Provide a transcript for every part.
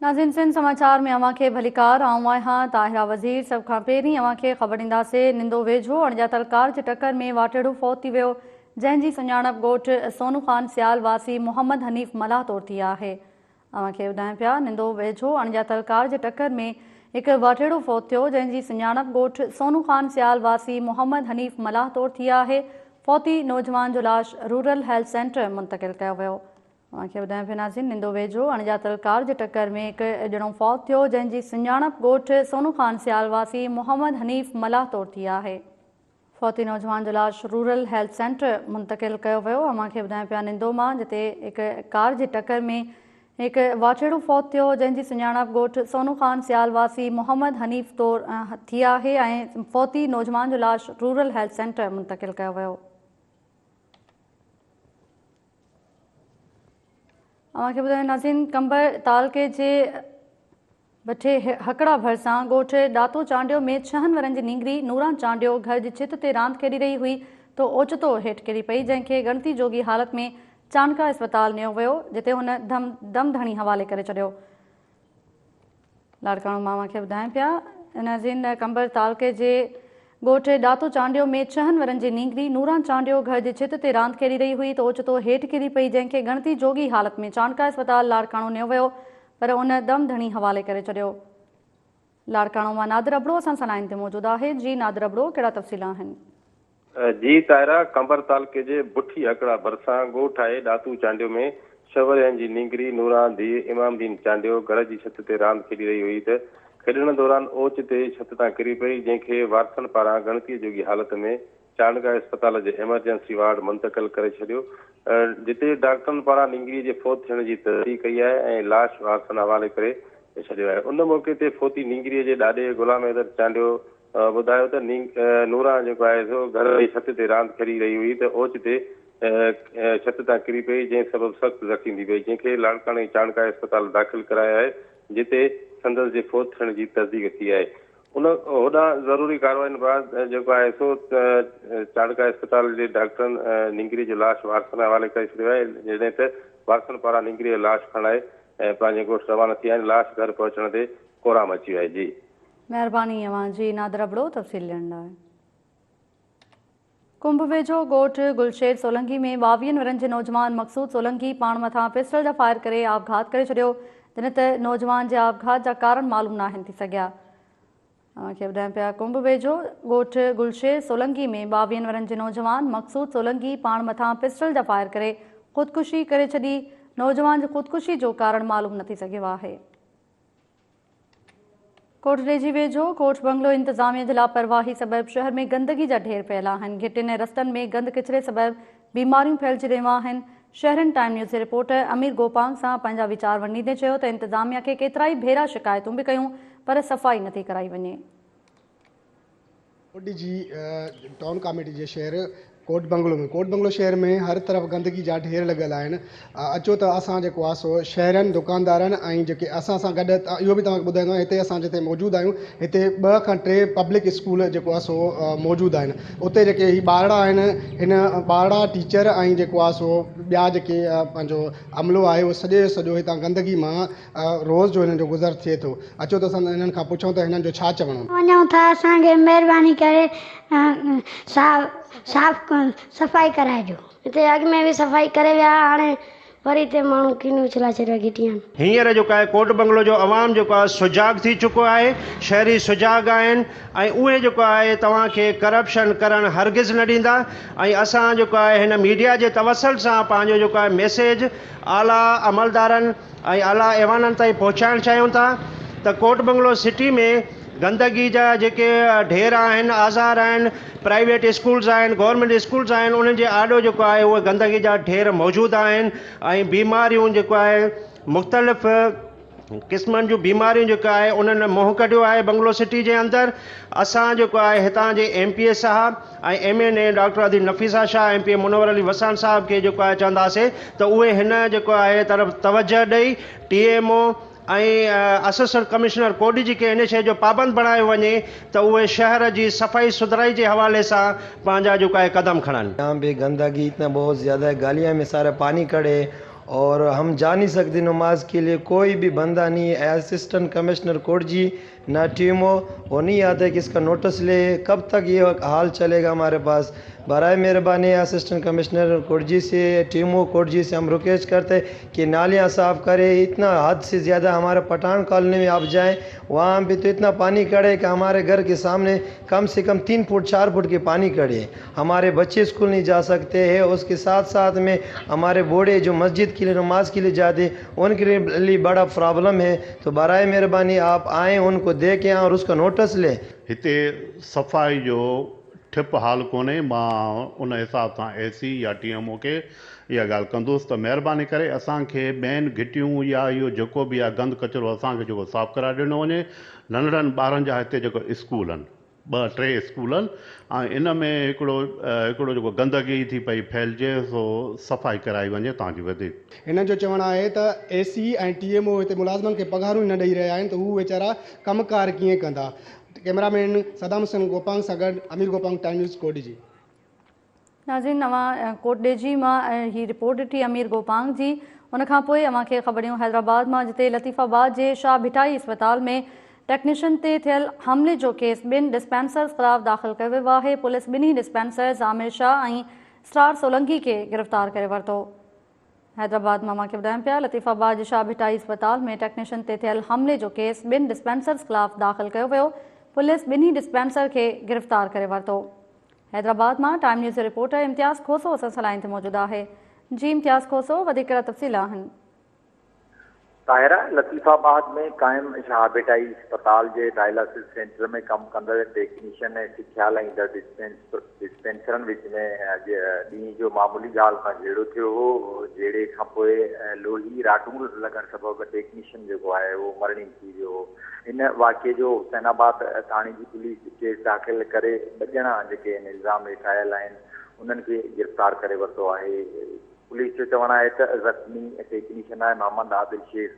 ناظرين سنڌ سماچار ۾ اوهان کي ڀليڪار آئون آهيان طاهره وزير سڀ کان پهرين اوهان کي خبر ڏينداسين نندو ويجهو اڻڄاتل ڪار جي ٽڪر ۾ واٽهڙو فوت ٿي ويو جنهن جي سڃاڻپ ڳوٺ سونو خان سيال واسي محمد حنيف ملاح طور ٿي آهي اوهان کي ٻڌايون پيا نندو ويجهو اڻڄاتل ڪار جي ٽڪر ۾ هڪ واٽهڙو فوت ٿيو جنهن جي سڃاڻپ ڳوٺ سونو خان سيال واسي محمد حنيف ملاح طور ٿي آهي فوتي نوجوان جو لاش رورل هيلٿ سينٽر منتقل ڪيو ويو. اوهان کي ٻڌايان پيو ناظرين نندو ويجهو اڻڄاتل ڪار جي ٽڪر ۾ هڪ ڄڻو فوت ٿيو جنهن جي سڃاڻپ ڳوٺ سونو خان سيال واسي محمد حنيف ملاح طور ٿي آهي. فوتي نوجوان جو لاش رورل هيلٿ سينٽر منتقل ڪيو ويو اوهان کي ٻڌايان پيا نندو مان جتي هڪ ڪار جي ٽڪر ۾ هڪ واٽهڙو فوت ٿيو جنهن جي سڃاڻپ ڳوٺ سونو خان سيال واسي محمد حنيف طور ٿي آهي ۽ فوتي نوجوان جو لاش رورل هيلٿ سينٽر منتقل ڪيو ويو. اوهان کي ٻڌايون ناظرين قمبر تعلقي جي بٺي هڪڙا ڀرسان ڳوٺ ڏاتو چانڊيو ۾ ڇهن ورهين جي نينگري نوران چانڊيو گهر جي ڇت تي راند کيڏي رهي هئي ته اوچتو هيٺ ڪري پئي جنهن کي ڳڻتي جوڳي حالت ۾ چانڊڪا اسپتال نيو ويو جتي هن دم دم ڌڻي حوالي ڪري ڇڏيو. لاڙڪاڻو مان اوهان کي ٻڌايان پيا ناظرين قمبر تعلقي جي ڳوٺ ڏاتو چانڊيو ۾ ڇهن ورهين جي نينگري نوران چانڊيو گهر جي ڇت تي راند کيڏي رهي هئي ته اوچتو هيٺ ڪري پئي جنهن کي ڳڻتي جوڳي حالت ۾ چانڊڪا اسپتال لاڙڪاڻو نيو ويو پر ان دم ڌڻي حوالي ڪري ڇڏيو. لاڙڪاڻو مان نادر ابڙو اسان سان لائين تي موجود آهي جي نادر ابڙو ڪهڙا تفصيل آهن. جي طاهره قمبر تعلقي جي بٺي هڪڙا ڀرسان ڳوٺ آهي ڏاتو چانڊيو ۾ ڇهه ورهين جي نينگري نوران ڌيء امام دين چانڊيو گهر جي ڇت تي راند کيڏي رهي هئي ته کيڏڻ دوران اوچتي ڇت تان ڪري پئي جنهن کي وارثن پاران ڳڻتيء جوڳي حالت ۾ چانڊڪا اسپتال جي ايمرجنسي وارڊ منتقل ڪري ڇڏيو جتي ڊاڪٽرن پاران نينگري جي فوت ٿيڻ جي تصديق ڪئي آهي ۽ لاش وارثن حوالي ڪري ڇڏيو آهي ان موقعي تي فوتي نينگري جي ڏاڏي غلام حيدر چانڊيو ٻڌايو ته نوران جيڪو آهي سو گهر جي ڇت تي راند کيڏي رهي هئي ته اوچتي ڇت تان ڪري پئي جنهن سبب سخت زخمي ٿي پئي جنهن کي لاڙڪاڻي چاڻڪا اسپتال داخل ڪرايو آهي جتي سندس جي فوت ٿيڻ جي تصديق ٿي آهي ان هوڏانهن ضروري ڪارروائين بعد جيڪو آهي سو چاڻڪا اسپتال جي ڊاڪٽرن نينگري جو لاش وارثن حوالي ڪري ڇڏيو آهي جڏهن ته وارثن پاران نينگري جو لاش کڻائي پنهنجي ڳوٺ روانا ٿي ويا آهن لاش گهر پهچڻ تي ڪورام اچي ويو آهي جي. مهرباني اوهان جي نادر ابڙو تفصيل ڏيڻ لاء. ڪنڀ ويجهو ڳوٺ گلشير سولنگي ۾ ٻاويهن ورهين جي نوجوان مقصود سولنگي پاڻ مٿان پسٽل جا فائر ڪري آپگهات ڪري ڇڏيو جڏهن ته نوجوان جي آپگهات جا ڪارڻ معلوم ناهن ٿي سگهيا. اوهان کي ٻڌايون پيا ڪنڀ ويجهو ڳوٺ گلشير سولنگي ۾ ٻاويهن ورهين جي نوجوان مقصود سولنگي پاڻ مٿان پسٽل جا فائر ڪري خودڪشي ڪري ڇڏي نوجوان جي خودڪشي جو ڪارڻ معلوم نه ٿي سگهيو آهي. ڪوٽڏيجي ويجهو ڪوٽ بنگلو انتظاميه جي لاپرواهي سبب شهر ۾ گندگي جا ڍير پيل آهن، گهٽين ۽ رستن ۾ گند ڪچري سبب بيماريون ڦهلجي رهيون آهن، شهرين ٽائيم نيوز جي رپورٽر امير گوپانگ سان پنهنجا ويچار ونڊيندي چيو ته انتظاميه کي ڪيترائي ڀيرا شڪايتون به ڪيون پر صفائي نٿي ڪرائي وڃي. ڪوٽڏيجي ٽائون ڪاميٽي جي شهر ڪوٽ بنگلو ۾ ڪوٽ بنگلو شهر ۾ هر طرف گندگي جا ڍير لڳل آهن اچو ته اسان جيڪو آهي سو شهرين دڪاندارن ۽ جيڪي اسان سان گڏ اهو به توهان کي ٻڌائيندو آهيان هتي اسان جتي موجود آهيون هتي ٻه کان ٽي پبلڪ اسڪول جيڪو آهي سو موجود آهن اتي جيڪي هي ٻارڙا آهن هن ٻارڙا ٽيچر ۽ جيڪو آهي سو ٻيا جيڪي پنهنجو عملو آهي اهو سڄو جو سڄو هتان گندگي مان روز جو هنن جو گذر ٿئي ٿو. اچو ته اسان هنن کان پڇون ته هنن جو ڇا چوڻ هو. وڃون ٿا اسان کي مهرباني ڪري صاف صفائي ڪرائجو. هتي اڳ ۾ به صفائي ڪري ويا هاڻي وري هتي ماڻهو ڪينو اڇلائي ڇڏيا گهٽين. هينئر جيڪو آهي ڪوٽ بنگلو جو عوام جيڪو آهي سجاڳ ٿي چڪو آهي، شهري سجاڳ آهن ۽ اهي جيڪو آهي توهان کي ڪرپشن ڪرڻ هرگز نه ڏيندا ۽ اسان جيڪو آهي هن ميڊيا جي توسل سان پنهنجو جيڪو آهي ميسيج اعليٰ عملدارن ۽ اعليٰ ايوانن تائين پهچائڻ چاهيون ٿا ته ڪوٽ بنگلو سٽي ۾ گندگي جا جيڪي ڍير آهن، آزار آهن، پرائيويٽ اسڪولز آهن، گورنمينٽ اسڪولز آهن انهن جي آڏو جيڪو آهي اهي گندگي جا ڍير موجود آهن ۽ بيماريون جيڪو آهي مختلف قسمن جون بيماريون جيڪو آهي انهن منهن ڪڍيو آهي بنگلو سٽي جي اندر اسان جيڪو آهي هتان جي ايم پي اي صاحب ۽ M N A doctor Adi Nafisa Shah M P A Munawar Ali Wassan صاحب کي جيڪو آهي چونداسي ته اهي هن جيڪو آهي طرف توجه ڏئي T M O ۽ assistant commissioner Kotdiji کي ان شيء جو پابند بڻايو وڃي ته اهي شهر جي صفائي سٿرائي جي حوالي سان پنهنجا جيڪو آهي قدم کڻن. يهان به گندگي اتنا بهت زياده هي گاليان ۾ سارا پاني کڙي هي. और हम जा नहीं सकते नमाज के लिए, कोई भी बंदा नहीं है, असिस्टेंट कमिश्नर कोटजी ना टीम हो, वो नहीं आता कि इसका नोटिस ले। कब तक ये हाल चलेगा हमारे पास? बराए मेहरबानी असिस्टेंट कमिश्नर कोटजी से, टीम हो कोटजी से हम रिक्वेस्ट करते कि नालियाँ साफ़ करें। इतना हद से ज़्यादा हमारे पठान कॉलोनी में आप जाएँ, वहाँ पे तो इतना पानी खड़े कि हमारे घर के सामने कम से कम 3 फुट 4 फुट के पानी खड़े। हमारे बच्चे स्कूल नहीं जा सकते हैं। उसके साथ साथ में हमारे बूढ़े जो मस्जिद के लिए नमाज के लिए जाते उनके लिए बड़ा प्रॉब्लम है। तो बराए मेहरबानी आप आएँ, उनको देखें और उसका नोटिस लें। हिते सफ़ाई जो ठिप हाल कोन्हे। मां उन हिसाब सां एसी या टीएमओ खे इहा ॻाल्हि कंदुसि त महिरबानी करे असांखे मेन घिटियूं या इहो जेको बि आहे गंद कचरो असांखे जेको साफ़ कराए ॾिनो वञे। नंढड़नि ॿारनि जा हिते जेको स्कूल आहिनि, 2-3 स्कूल आहिनि ऐं इन में हिकिड़ो जेको गंदगी थी पई फैलिजे, सो सफ़ाई कराई वञे तव्हांजी वधीक। हिननि जो चवणु आहे त एसी ऐं टीएमओ हिते मुलाज़िमनि खे पघारूं न ॾेई रहिया आहिनि त हू वीचारा कमु कार कीअं कंदा। कैमरामैन सदाम हुसैन गोपांग सां गॾु अमीर गोपांग, टाइम न्यूज़, कोटॾीजी। नाज़रीन, अवां कोटॾीजी मां ही रिपोर्ट ॾिठी अमीर गोपांग जी। उन खां पोइ अव्हांखे ख़बर ॾियूं हैदराबाद मां, जिते लतीफ़ाबाद जे शाह भिटाई अस्पताल में टेक्नीशियन ते थियल हमले जो केस ॿिनि डिस्पेंसर्स ख़िलाफ़ दाख़िल कयो वियो आहे। पुलिस ॿिन्ही डिस्पेंसर्स आमिर शाह ऐं स्टार सोलंकी खे गिरफ़्तार करे वरितो। हैदराबाद मां अव्हांखे ॿुधायूं पिया, लतीफ़ाबाद जे शाह भिटाई अस्पताल में टेक्नीशियन ते थियल हमले जो केस ॿिनि डिस्पेंसर्स ख़िलाफ़ दाख़िल कयो वियो। पुलिस ॿिन्ही डिस्पेंसर खे गिरफ़्तार करे वरितो। हैदराबाद मां टाइम न्यूज़ जो रिपोर्टर इम्तियाज़ खोसो असां सां लाइन ते मौजूदु आहे। जी इम्तियाज़ खोसो, वधीक कहिड़ा तफ़सील आहिनि? ताहिरा, लतीफ़ाबाद में क़ाइम शाह भिटाई अस्पताल जे डायलिसिस सेंटर में कमु कंदड़ टेक्नीशियन ऐं सिखिया लाईंदड़ डिस्पेंसरनि विच में अॼु ॾींहुं जो मामूली ॻाल्हि खां झेड़ो थियो हो। झेड़े खां पोइ लोही राडूं लॻण सबबु टेक्नीशियन जेको आहे उहो मरणी थी वियो हो। इन वाक़िए जो हुसैनाबाद थाणे जी पुलिस केस दाख़िल करे ॿ ॼणा जेके इल्ज़ाम हेठि आयल आहिनि उन्हनि खे गिरफ़्तार करे वरितो आहे। पुलिस जो चवणु आहे त ज़ख़्मी टेक्नीशियन आहे मोहम्मद आदिल शेख,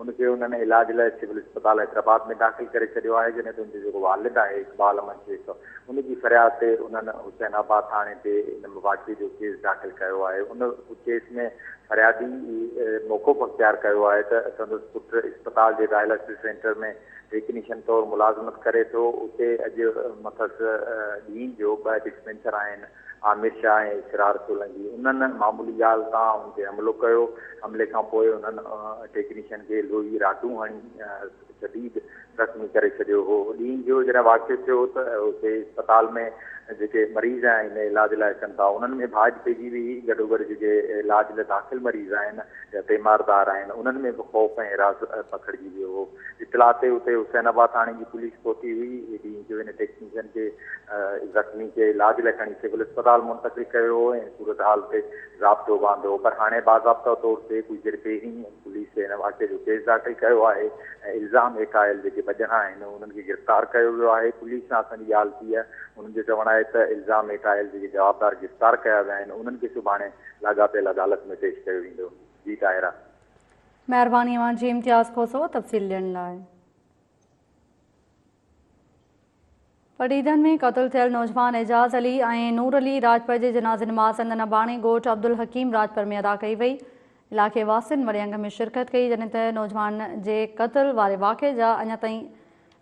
उनखे उन्हनि इलाज लाइ सिविल अस्पताल हैदराबाद में दाख़िल करे छॾियो आहे। जॾहिं त हुनजो जेको वालिद आहे इक़बाल अहमद शेख, उनजी फ़रियाद ते उन्हनि हुसैनाबाद थाणे ते इन वाक़िए जो केस दाख़िल कयो आहे। उन केस में फ़रियादी मौक़ो अख़्तियार कयो आहे त संदसि पुटु अस्पताल जे डायलिसिस सेंटर में टेक्नीशियन तौरु मुलाज़मत करे थो। उते अॼु मथसि ॾींहुं जो ॿ डिस्पेंसर आहिनि, आमिर शाह ऐं इसरार सोलंकी, उन्हनि मामूली ॻाल्हि तां हुन ते हमिलो कयो। हमले खां पोइ उन्हनि टेक्नीशियन खे लोही राडूं हणी शदीद ज़ख़्मी करे छॾियो हो। ॾींहुं जो जॾहिं वाक़ियो थियो त उते अस्पताल में जेके मरीज़ आहिनि इलाज लाइ अचनि था उन्हनि में भाॼ पइजी वई। गॾोगॾु जेके इलाज लाइ दाख़िल मरीज़ आहिनि या तीमारदार आहिनि उन्हनि में बि ख़ौफ़ ऐं हिरास पखिड़जी वियो हो। इतला ते उते हुसैनाबाद थाणे जी पुलिस पहुती हुई। ॾींहुं जो हिन टेक्नीशियन खे ज़ख़्मी खे इलाज लाइ खणी सिविल अस्पताल मुंतकिल कयो हो ऐं सूरत हाल ते ज़ाब्तो बांधो। पर हाणे बाज़ाब्ता तौर ते कुझु देरि पहिरीं पुलिस हिन वाक़िए जो केस दाख़िल कयो आहे ऐं इल्ज़ाम हेठि आयल जेके ॿ ॼणा आहिनि उन्हनि खे गिरफ़्तार कयो वियो आहे। पुलिस सां असांजी ॻाल्हि थी आहे, उन्हनि जो चवणु आहे त इल्ज़ाम हेठि आयल जेके जवाबदार गिरफ़्तार कया विया आहिनि उन्हनि खे सुभाणे लाॻापियल अदालत में पेश कयो वेंदो। जी ताहिरा, महिरबानी अव्हांजी इम्तियाज़ खोसो तफ़सील ॾियण लाइ। पडीदन में क़तल थियल नौजवान एजाज़ अली ऐं नूर अली राजपर जे जनाज़े नमाज़ संदन अबाणे ॻोठ अब्दुल हकीम राजपर में अदा कई वई। इलाइक़े वासियुनि वॾे अंग में शिरकत कई, जॾहिं त नौजवान जे क़तल वारे वाक़िए जा अञा ताईं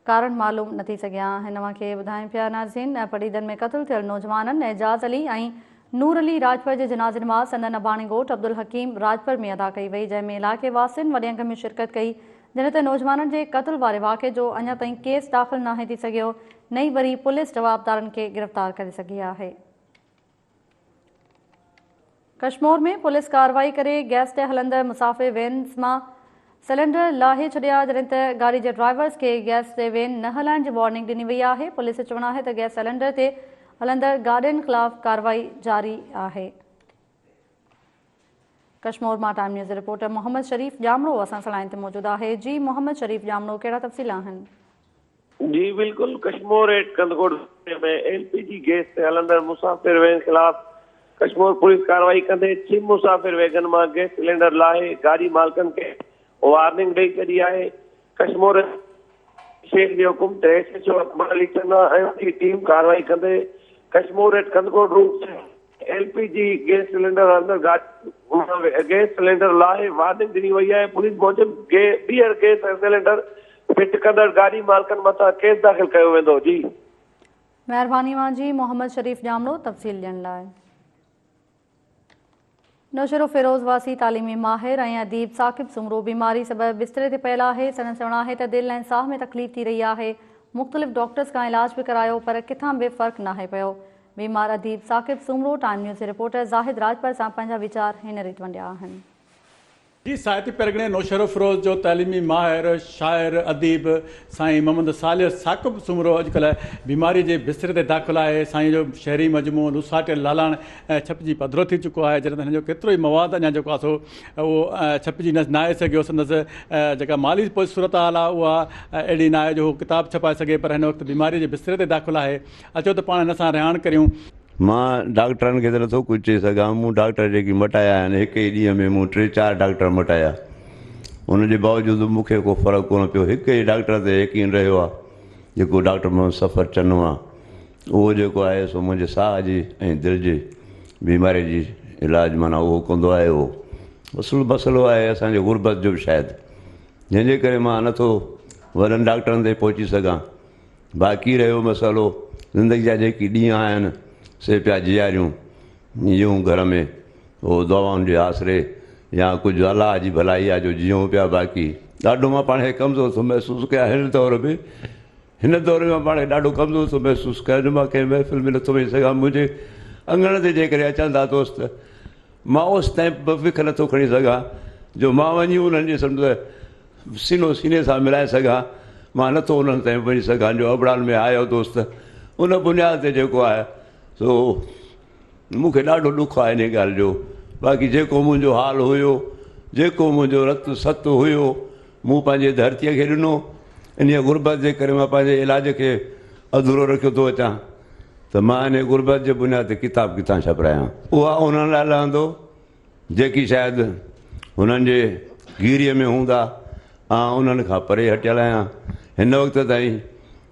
कारण मालूम न थी सघिया आहिनि। अव्हांखे ॿुधायूं पिया नाज़रीन, पडीदन में क़तल थियल नौजवाननि एजाज़ अली ऐं नूर अली राजपर जे जनाज़े नमाज़ संदन अबाणे ॻोठ अब्दुल हकीम राजपर में अदा कई वई, जंहिंमें इलाइक़े वासियुनि वॾे अंग में शिरकत कई। जॾहिं त नौजवाननि जे क़तल वारे वाक़िए जो अञा ताईं केस दाख़िल नाहे थी सघियो, न ई वरी पुलिस जवाबदारनि खे गिरफ़्तार करे सघी आहे। कश्मोर में पुलिस कार्रवाई करे गैस ते हलंदड़ मुसाफ़िर वैन्स मां सिलेंडर लाहे छॾिया, जॾहिं त गाड़ी जे ड्राइवर्स खे गैस ते वैन न हलाइण जी वार्निंग ॾिनी वई आहे। पुलिस जो चवणु आहे त गैस सिलेंडर ते हलंदड़ गाॾियुनि ख़िलाफ़ कार्रवाई जारी आहे। कश्मोर मां टाइम न्यूज़ रिपोर्टर मोहम्मद शरीफ ॼामड़ो असां सां लाइन ते मौजूदु आहे। जी मोहम्मद शरीफ ॼामड़ो, कहिड़ा तफ़सील आहिनि? जी बिल्कुलु, कश्मोर हेठि कंदकोट में एलपीजी गैस ते हलंदड़ मुसाफ़िर वैन ख़िलाफ़ कश्मोर पुलिस कार्रवाई कंदे 6 मुसाफ़िर वैगन मां गैस सिलेंडर लाहे गाॾी मालिकनि खे वार्निंग ॾेई छॾी आहे। कश्मोर शेख जे हुकुम ते एसएचओ अकबर अली चन्ना ऐं उनजी टीम कार्रवाई कंदे कश्मोर हेठि कंदकोट रूट ايل پي جي گيس سلينڊر هلندڙ گاڏي گيس سلينڊر لاهي وارننگ ڏني وئي آهي، پوليس موجب ٻيهر گيس سلينڊر فٽ ڪندڙ گاڏي مالڪن مٿان ڪيس داخل ڪيو ويندو. جي. مهرباني اوهان جي محمد شريف ڄامڙو تفصيل ڏيڻ لاء. نوشهروفيروز واسي تعليمي ماهر ۽ اديب ثاقب سومرو بيماري سبب بستري تي پيل آهي، سندس چوڻ آهي ته دل ۽ ساهه ۾ تڪليف ٿي رهي آهي، مختلف ڊاڪٽرز کان علاج به ڪرايو پر ڪٿان به فرق ناهي پيو. بيمار اديب ثاقب سومرو ٽائيم نيوز جي رپورٽر زاهد راڄپر سان پنهنجا ويچار هن ريت ونڊيا آهن. جي ساهتي پرڳڻي نوشهروفيروز جو تعليمي ماهر، شاعر، اديب سائين محمد صالح ثاقب سومرو اڄڪلهه بيماري جي بستري تي داخل آهي. سائين جو شعري مجموعو لوساٽيل لالاڻ ڇپجي پڌرو ٿي چڪو آهي جڏهن ته هن جو ڪيترو ئي مواد اڃا جيڪو آهي سو اهو ڇپجي ناهي سگهيو سندس جيڪا مالي صورتحال آهي اها اهڙي ناهي جو هو ڪتاب ڇپائي سگهي پر هن وقت بيماري جي بستري تي داخل آهي اچو ته پاڻ هن سان رهاڻ ڪريون. مان ڊاڪٽرن کي ته نٿو ڪجهه چئي سگهان، مون ڊاڪٽر جيڪي مٽايا آهن، هڪ ئي ڏينهن ۾ مون ٽي چار ڊاڪٽر مٽايا، ان جي باوجود به مون کي ڪو فرق ڪونه پيو، هڪ ئي ڊاڪٽر تي يقين رهيو آهي، جيڪو ڊاڪٽر محمد صفر چنو آهي، اهو جيڪو آهي سو منهنجي ساهه جي ۽ دل جي بيماري جي علاج معنيٰ اهو ڪندو آهي، اهو اصل مسئلو آهي اسان جي غربت جو به شايد، جنهن جي ڪري مان نٿو وڏن ڊاڪٽرن تي پهچي سگهان. باقي رهيو مسئلو زندگي جا جيڪي ڏينهن آهن سي پيا جياريون جيئون گهر ۾ اهو دعائن جي آسري يا ڪجهه الله جي ڀلائي آ جو جيئون پيا باقي ڏاڍو مان پاڻ کي ڪمزور ٿو محسوس ڪيان هن دور ۾ هن دور ۾ مان پاڻ کي ڏاڍو ڪمزور ٿو محسوس ڪيان جو مان ڪنهن محفل ۾ نٿو وڃي سگهان منهنجي اڱڻ تي جيڪڏهن اچن ٿا دوست مان اوستائين به وک نٿو کڻي سگهان جو مان وڃي انهن جي سمجهه سينو سيني سان ملائي سگهان، مان نٿو انهن تائين وڃي سگهان جو ابڙان ۾ آيو دوست ان بنياد تي جيڪو آهي سو مون کي ڏاڍو ڏک آهي انهي ڳالهه جو باقي جيڪو منهنجو حال هيو جيڪو منهنجو رت ست هيو مون پنهنجي ڌرتيء کي ڏنو انهي غربت جي ڪري مان پنهنجي علاج کي اڌورو رکيو ٿو اچان ته مان انهي غربت جي بنياد تي ڪتاب ڪٿان ڇپرايان اها انهن لاء لهندو جيڪي شايد هنن جي گيريء ۾ هوندا، آئون انهن کان پري هٽيل آهيان. هن وقت تائين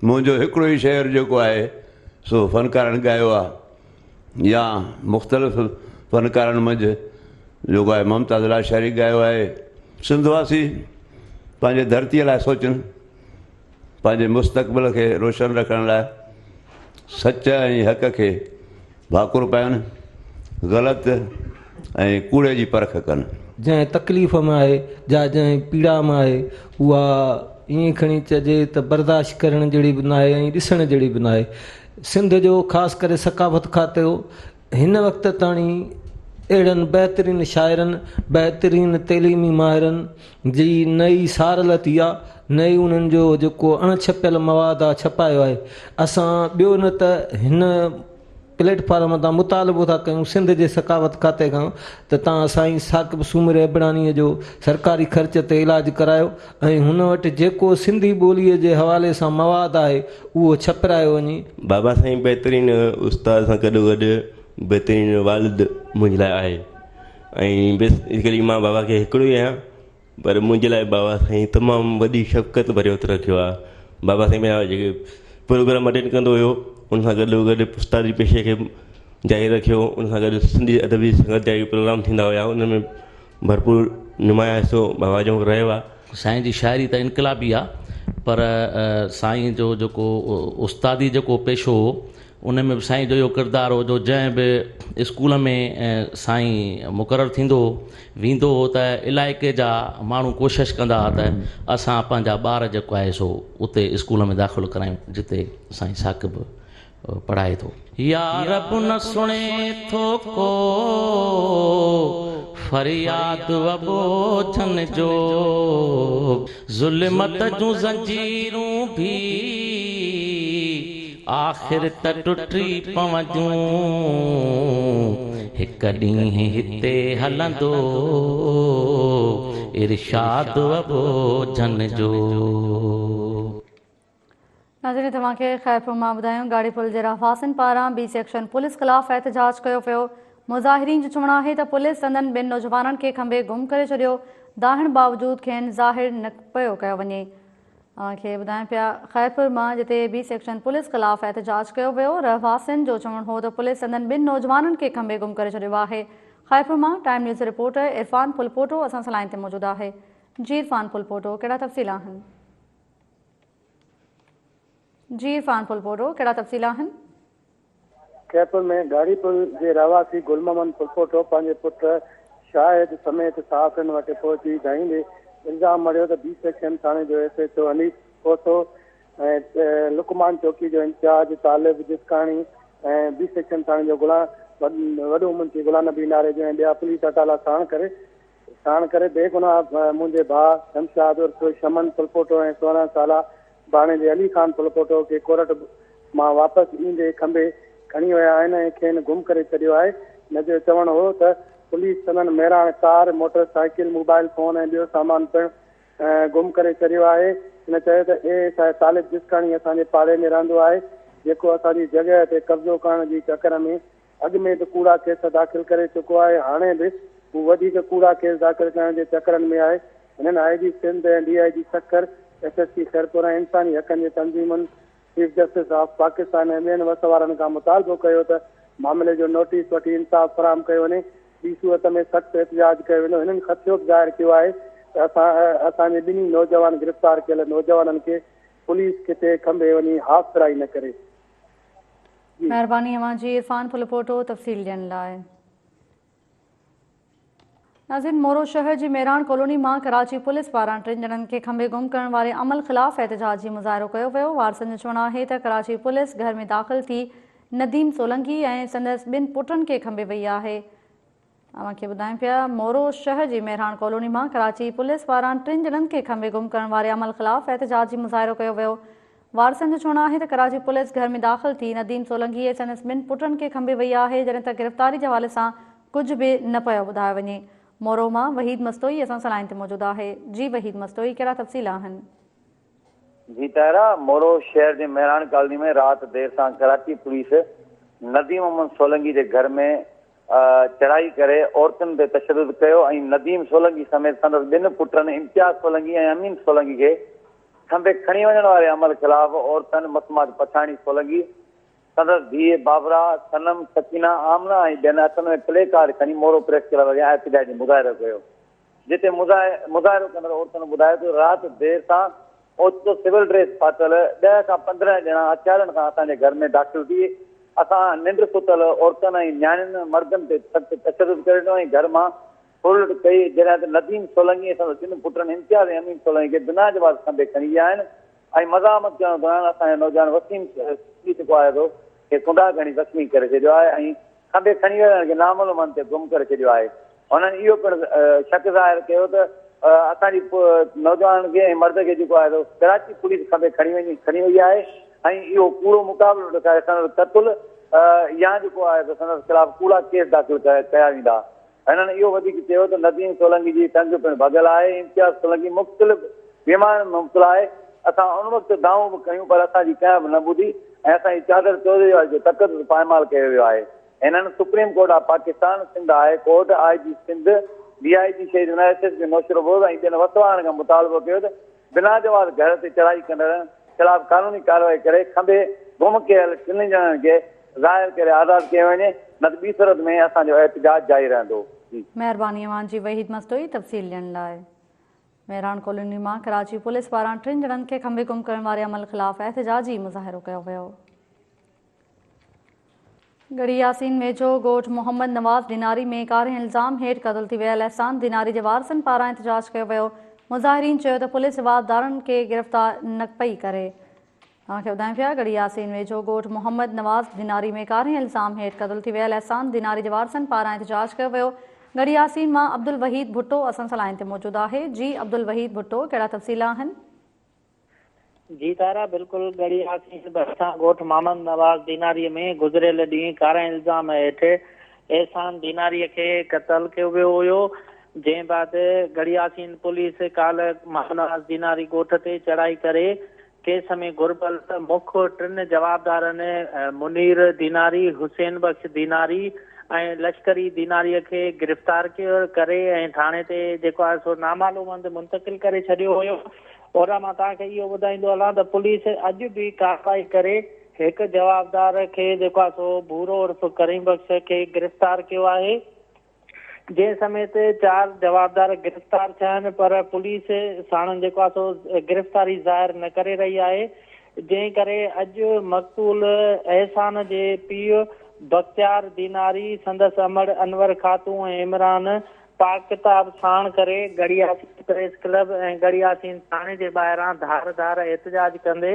منهنجو هڪڙو ئي شعر جيڪو آهي سو فنڪارن ڳايو آهي يا مختلف فنڪارن منجهه جيڪو آهي ممتاز لاشاري ڳايو آهي. سنڌ واسي پنهنجي ڌرتيء لاء سوچن، پنهنجي مستقبل کي روشن رکڻ لاء سچ ۽ حق کي ڀاڪر پائن، غلط ۽ ڪوڙي جي پرک ڪن. جنهن تڪليف ۾ آهي جا جنهن پيڙا ۾ آهي اها ائين کڻي چئجي ته برداشت ڪرڻ جهڙي به ناهي ۽ ڏسڻ جهڙي به ناهي. سنڌ جو خاص ڪري ثقافت کاتو هن وقت تاڻي اهڙن بهترين شاعرن، بهترين تعليمي ماهرن جي نه ئي سار لٿي آ نه ئي انهن جو جيڪو اڻ ڇپيل مواد آ ڇپايو آهي. اسان ٻيو نه ته هن پليٽ فارم تان مطالبو ٿا ڪيون سنڌ جي ثقافت کاتي کان ته تان سائين ثاقب سومري ابڙانيء جو سرڪاري خرچ تي علاج ڪرايو ۽ هن وٽ جيڪو سنڌي ٻوليء جي حوالي سان مواد آهي اهو ڇپرايو وڃي. بابا سائين بهترين استاد سان گڏو گڏ بهترين والد منهنجي لاء آهي ۽ بيسڪلي مان بابا کي هڪڙو ئي آهيان پر منهنجي لاء بابا سائين تمام وڏي شفقت ڀريو هٿ رکيو آهي بابا سائين پنهنجا جيڪي پروگرام اٽينڊ ڪندو هيو ان سان گڏو گڏ استادي پيشي کي جاري رکيو ان سان گڏ سنڌي ادبي سنگت جا پروگرام ٿيندا هيا ان ۾ ڀرپور نمايان حصو بابا جو رهيو آهي. سائين جي شاعري ته انقلابي آ پر سائين جو جيڪو استادي جيڪو پيشو هو ان ۾ به سائين جو اهو ڪردار هو جو جنهن به اسڪول ۾ سائين مقرر ٿيندو هو ويندو هو ته علائقي جا ماڻهو ڪوشش ڪندا هئا ته اسان پنهنجا ٻار جيڪو آهي سو اتي اسڪول ۾ داخل ڪرايون جتي سائين ثاقب پڙهائي ٿو. يا رب نه سڻي ٿو ڪو فرياد اٻوجهن جو ظلمت جون زنجيرون ڀي آخر ته ٽٽي پونديون هڪ ڏينهن هتي هلندو ارشاد اٻوجهن جو. ناظرين توهان کي خيرپور مان ٻڌايون ڳاڙهي پل جي رهواسين پاران بي سيڪشن پوليس خلاف احتجاج ڪيو ويو مظاهرين جو چوڻ آهي ته پوليس سندن ٻن نوجوانن کي کنڀي گم ڪري ڇڏيو دانهڻ باوجود کين ظاهر نه پيو ڪيو وڃي. اوهان کي ٻڌايون پيا خيرپور مان جتي بي سيڪشن پوليس خلاف احتجاج ڪيو ويو، رهواسين جو چوڻ هو ته پوليس سندن ٻن نوجوانن کي کنڀي گم ڪري ڇڏيو آهي. خيرپور مان time news reporter Irfan Phulpoto اسان سان لائين تي موجود آهي. جي عرفان ڦلپوٽو ڪهڙا تفصيل آهن؟ جي عرفان ڦلپوٽو ڪهڙا تفصيل آهن؟ خيرپور ۾ ڳاڙهي پل جي رهواسي گل محمد ڦلپوٽو پنهنجي پٽ شاهد سميت صحافين وٽ پهچي دانهيندي الزام مڙهيو ته بي سيڪشن ٿاڻي جو S H O Hanif Khoso ۽ Luqman چوڪي جو انچارج طالب جسڪاڻي ۽ بي سيڪشن ٿاڻي جو وڏو منشي غلام نبي ناريجو ۽ ٻيا پوليس اٽالا ساڻ ڪري ساڻ ڪري بيگناهه منهنجي ڀاء شمشاد عرف شمن ڦلپوٽو ۽ 16 سالا ڀاڻيجي علي خان ڦلپوٽو کي ڪورٽ مان واپس ايندي کنڀي کڻي ويا آهن ۽ کين گم ڪري ڇڏيو آهي. هن جو چوڻ هو ته پوليس سندن Mehran car, motor cycle, mobile phone ۽ ٻيو سامان پڻ گم ڪري ڇڏيو آهي. هن چيو ته اي ايس I طالب جسڪاڻي اسان جي پاڙي ۾ رهندو آهي جيڪو اسان جي جڳهه تي قبضو ڪرڻ جي چڪر ۾ اڳ ۾ به ڪوڙا ڪيس داخل ڪري چڪو آهي، هاڻي به هو وڌيڪ ڪوڙا ڪيس داخل ڪرڻ جي چڪرن ۾ آهي. هنن I G Sindh ۽ D I G Sukkur, S S P Khairpur ۽ انساني حقن جي تنظيمن، چيف جسٽس آف پاڪستان ۽ ٻين وس وارن کان مطالبو ڪيو ته معاملي جو نوٽيس وٺي انصاف فراهم ڪيو وڃي، ٻي صورت ۾ سخت احتجاج ڪيو ويندو. هنن خدشو به ظاهر ڪيو آهي ته اسان اسان جي ٻنهي نوجوان گرفتار ڪيل نوجوانن کي پوليس ڪٿي کنڀي وڃي هاف فرائي نه ڪري. مهرباني اوهان جي عرفان ڦلپوٽو تفصيل ڏيڻ لاء. ناظرين مورو شهر جي ميراڻ ڪالوني مان ڪراچي پوليس پاران ٽن ڄڻن کي کنڀي گم ڪرڻ واري عمل خلاف احتجاجي مظاهرو ڪيو ويو وارثن جو چوڻ آهي ته ڪراچي پوليس گهر ۾ داخل ٿي نديم سولنگي ۽ سندس ٻن پٽن کي کنڀي وئي آهي اوهان کي ٻڌايون پيا مورو شهر جي مهراڻ ڪالوني مان ڪراچي پوليس پاران ٽن ڄڻن کي کنڀي گم ڪرڻ واري عمل خلاف احتجاجي مظاهرو ڪيو ويو. وارثن جو چوڻ آهي ته ڪراچي پوليس گهر ۾ داخل ٿي نديم سولنگي ۽ سندس ٻن پٽن کي کنڀي وئي آهي جڏهن ته گرفتاري جي حوالي سان ڪجهه به نه پيو ٻڌايو وڃي. مورو مان وحيد مستوئي اسان سان لائين تي موجود آهي. جي وحيد مستوئي ڪهڙا تفصيل آهن؟ جي طاهره، مورو شهر جي مهراڻ ڪالوني ۾ رات دير سان ڪراچي پوليس نديم محمد سولنگي جي گهر ۾ چڙهائي ڪري عورتن تي تشدد ڪيو ۽ نديم سولنگي سميت سندس ٻن پٽن امتياز سولنگي ۽ امين سولنگي کي کنڀي کڻي وڃڻ واري عمل خلاف عورتن مسمات پڇاڻي سولنگي، سندس ڌيء بابرا، صنم، سڪينه، آمنه ۽ ٻين هٿن ۾ پلي ڪارڊ کڻي مورو پريس ڪلب اڳيان احتجاجي مظاهرو ڪيو. جتي مظاهرو ڪندڙ عورتن ٻڌايو ته رات دير سان اوچتو سول ڊريس پاتل ڏهه کان 15 ڄڻا هٿيارن سان اسان جي گهر ۾ داخل ٿي اسان ننڊ ستل عورتن ۽ نياڻين مردن تي سخت تشدد ڪري ڏنو ۽ گهر مان ڦرلٽ ڪئي جڏهن ته نديم سولنگي ۽ سندس ٻن پٽن امتياز ۽ امين سولنگي کي بنا جواز کنڀي کڻي ويا آهن ۽ مزاحمت ڪرڻ دوران اسان جو نوجوان وسيم سولنگي جيڪو آهي سو کي ڪنڊا کڻي زخمي ڪري ڇڏيو آهي ۽ کنڀي کڻي ويل کي نامعلوم هنڌ تي گم ڪري ڇڏيو آهي. هنن اهو پڻ شڪ ظاهر ڪيو ته اسان جي نوجوانن کي ۽ مرد کي جيڪو آهي سو ڪراچي پوليس کنڀي کڻي وڃي کڻي وئي آهي ۽ اهو ڪوڙو مقابلو ڏيکاري سندس قتل يا جيڪو آهي سو سندس خلاف ڪوڙا ڪيس داخل ڪيا ويندا. هنن اهو وڌيڪ چيو ته نديم سولنگي جي ٽنگ پڻ ڀڳل آهي، امتياز سولنگي مختلف بيمارين ۾ مبتلا آهي، اسان ان وقت دانهون به ڪيون پر اسان جي ڪنهن به نه ٻڌي ۽ اسان جي چادر چوڌري جو تقدس پائمال ڪيو ويو آهي. هنن supreme court of Pakistan, Sindh high court, I G Sindh, D I G Shaheed Vinayak, S S P Naushahro Feroze ۽ ٻين وس وارن کان مطالبو ڪيو ته بنا جواز گهر تي چڙهائي ڪندڙن خلاف قانوني ڪارروائي ڪري کنڀي گم ڪيل ٽنهي ڄڻن کي ظاهر ڪري آزاد ڪيو وڃي نه ته ٻي صورت ۾ اسان جو احتجاج جاري رهندو. جي. مهرباني اوهان جي وحيد مستوئي تفصيل ڏيڻ لاء. مهراڻ ڪالوني مان ڪراچي پوليس پاران ٽن ڄڻن کي کنڀي گم ڪرڻ واري عمل خلاف احتجاجي مظاهرو ڪيو ويو. ڳڙهي ياسين ويجهو ڳوٺ محمد نواز ديناري ۾ ڪارنهن الزام هيٺ قتل ٿي ويل احسان ديناري جي وارثن پاران احتجاج ڪيو ويو، مظاهرين چيو ته پوليس جوابدارن کي گرفتار نه پئي ڪري. اوهان کي ٻڌايون پيا ڳڙهي ياسين ويجهو ڳوٺ محمد نواز ديناري ۾ ڪارنهن الزام هيٺ قتل ٿي ويل احسان ديناري جي وارثن پاران احتجاج ڪيو ويو، ڳڙهي ياسين مان عبدالوحيد ڀٽو اسان سان لائين تي موجود آهي، جي عبدالوحيد ڀٽو ڪهڙا تفصيل آهن؟ جي طاهره بلڪل ڳڙهي ياسين ڀرسان ڳوٺ محمد نواز ديناري ۾ گذريل ڏينهن ڪارنهن الزام هيٺ احسان ديناري کي قتل ڪيو ويو هيو جنهن بعد ڳڙهي ياسين پوليس ڪالهه محمد نواز ديناري ڳوٺ تي چڙهائي ڪري ڪيس ۾ گهربل مک ٽن جوابدارن منير ديناري، حسين بخش ديناري ۽ لشڪري ديناري کي گرفتار ڪري ۽ ٿاڻي تي جيڪو آهي سو نامعلوم هنڌ منتقل ڪري ڇڏيو هيو. هوڏانهن مان توهان کي اهو ٻڌائيندو هلان ته پوليس اڄ به ڪارروائي ڪري هڪ جوابدار کي جيڪو آهي سو ڀورو عرف ڪريم بخش کي گرفتار ڪيو آهي جنهن سميت چار جوابدار گرفتار ٿيا آهن پر پوليس ساڻن جيڪو آهي سو گرفتاري ظاهر نه ڪري رهي آهي جنهن ڪري اڄ مقتول احسان جي پيء بختيار ديناري سندس امڙ انور خاتون ۽ عمران پاڪ ڪتاب ساڻ ڪري ڳڙهي ياسين پريس ڪلب ۽ ڳڙهي ياسين ٿاڻي جي ٻاهران ڌار ڌار احتجاج ڪندي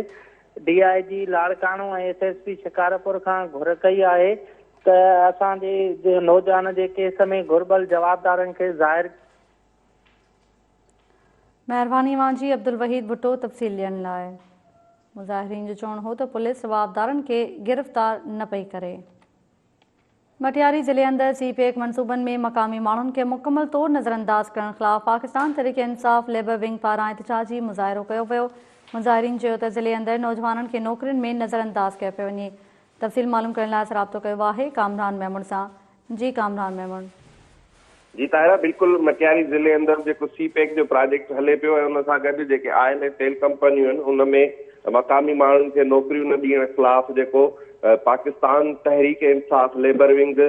ڊي I جي Larkana ۽ S S P Shikarpur کان گهر ڪئي آهي ته اسان جي نوجوان جي ڪيس ۾ گهربل جوابدارن کي ظاهر مهرباني اوهان جي عبدالوحيد ڀٽو تفصيل ڏيڻ لاء. مظاهرين جو چوڻ هو ته پوليس جوابدارن کي گرفتار نه پئي ڪري. مٽياري ضلعي اندر سي پيڪ منصوبن ۾ مقامي ماڻهن کي مڪمل طور نظرانداز ڪرڻ خلاف پاڪستان تحريڪ انصاف ليبر ونگ پاران احتجاجي مظاهرو ڪيو ويو، مظاهرين چيو ته ضلعي اندر نوجوانن کي نوڪرين ۾ نظرانداز ڪيو پيو وڃي. تفصيل معلوم ڪرڻ لاء اسان رابطو ڪيو آهي ڪامران ميمڻ سان، جي ڪامران ميمڻ. جي طاهره بلڪل مٽياري ضلعي اندر جيڪو سي پيڪ جو پراجيڪٽ هلي پيو ۽ ان سان گڏ جيڪي آئل ۽ تيل ڪمپنيون آهن ان ۾ مقامي ماڻهن کي نوڪريون نه ڏيڻ خلاف جيڪو پاڪستان تحريڪ انصاف ليبر ونگ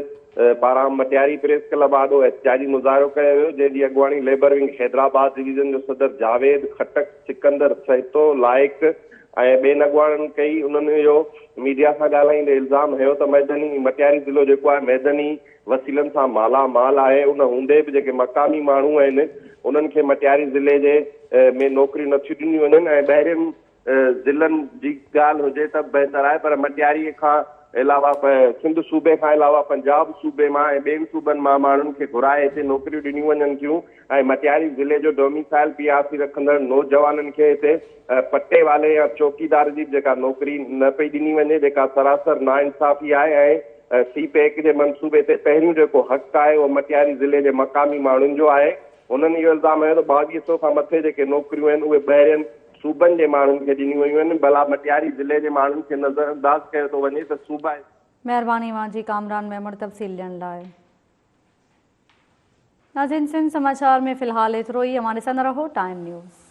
پاران مٽياري پريس ڪلب آڏو احتجاجي مظاهرو ڪيو ويو جنهن جي اڳواڻي ليبر ونگ حيدرآباد ڊويزن جو صدر جاويد خٽڪ، سڪندر سهتو، لائق ۽ ٻين اڳواڻن ڪئي انهن اهو ميڊيا سان ڳالهائيندي الزام هنيو ته معدني مٽياري ضلعو جيڪو آهي معدني وسيلن سان مالا مال آهي ان هوندي به جيڪي مقامي ماڻهو آهن انهن کي مٽياري ضلعي جي ۾ نوڪريون نٿيون ڏنيون وڃن ۽ ٻاهرين ضلعن جي ڳالهه هجي ته بهتر آهي پر مٽياري کان علاوه سنڌ صوبي کان علاوه پنجاب صوبي مان ۽ ٻين صوبن مان ماڻهن کي گهرائي هتي نوڪريون ڏنيون وڃن ٿيون ۽ مٽياري ضلعي جو ڊوميسائل پي آر سي رکندڙ نوجوانن کي هتي پٽي والي يا چوڪيدار جي به جيڪا نوڪري نه پئي ڏني وڃي جيڪا سراسر ناانصافي آهي ۽ سي پيڪ جي منصوبي تي پهريون جيڪو حق آهي اهو مٽياري ضلعي جي مقامي ماڻهن جو آهي هنن اهو الزام هنيو ته 2200 کان مٿي جيڪي نوڪريون آهن اهي ٻاهرين صوبن جي ماڻهن کي ڏنيون ويون آهن ڀلا مٽياري ضلعي جي ماڻهن کي نظرانداز ڪيو ٿو وڃي ته صوبائي مهرباني اوهان جي ڪامران ميمڻ تفصيل ڏيڻ لاء. ناظرين سنڌ سماچار ۾ في الحال ايترو ئي اوهان ڏسندا رهو ٽائيم نيوز.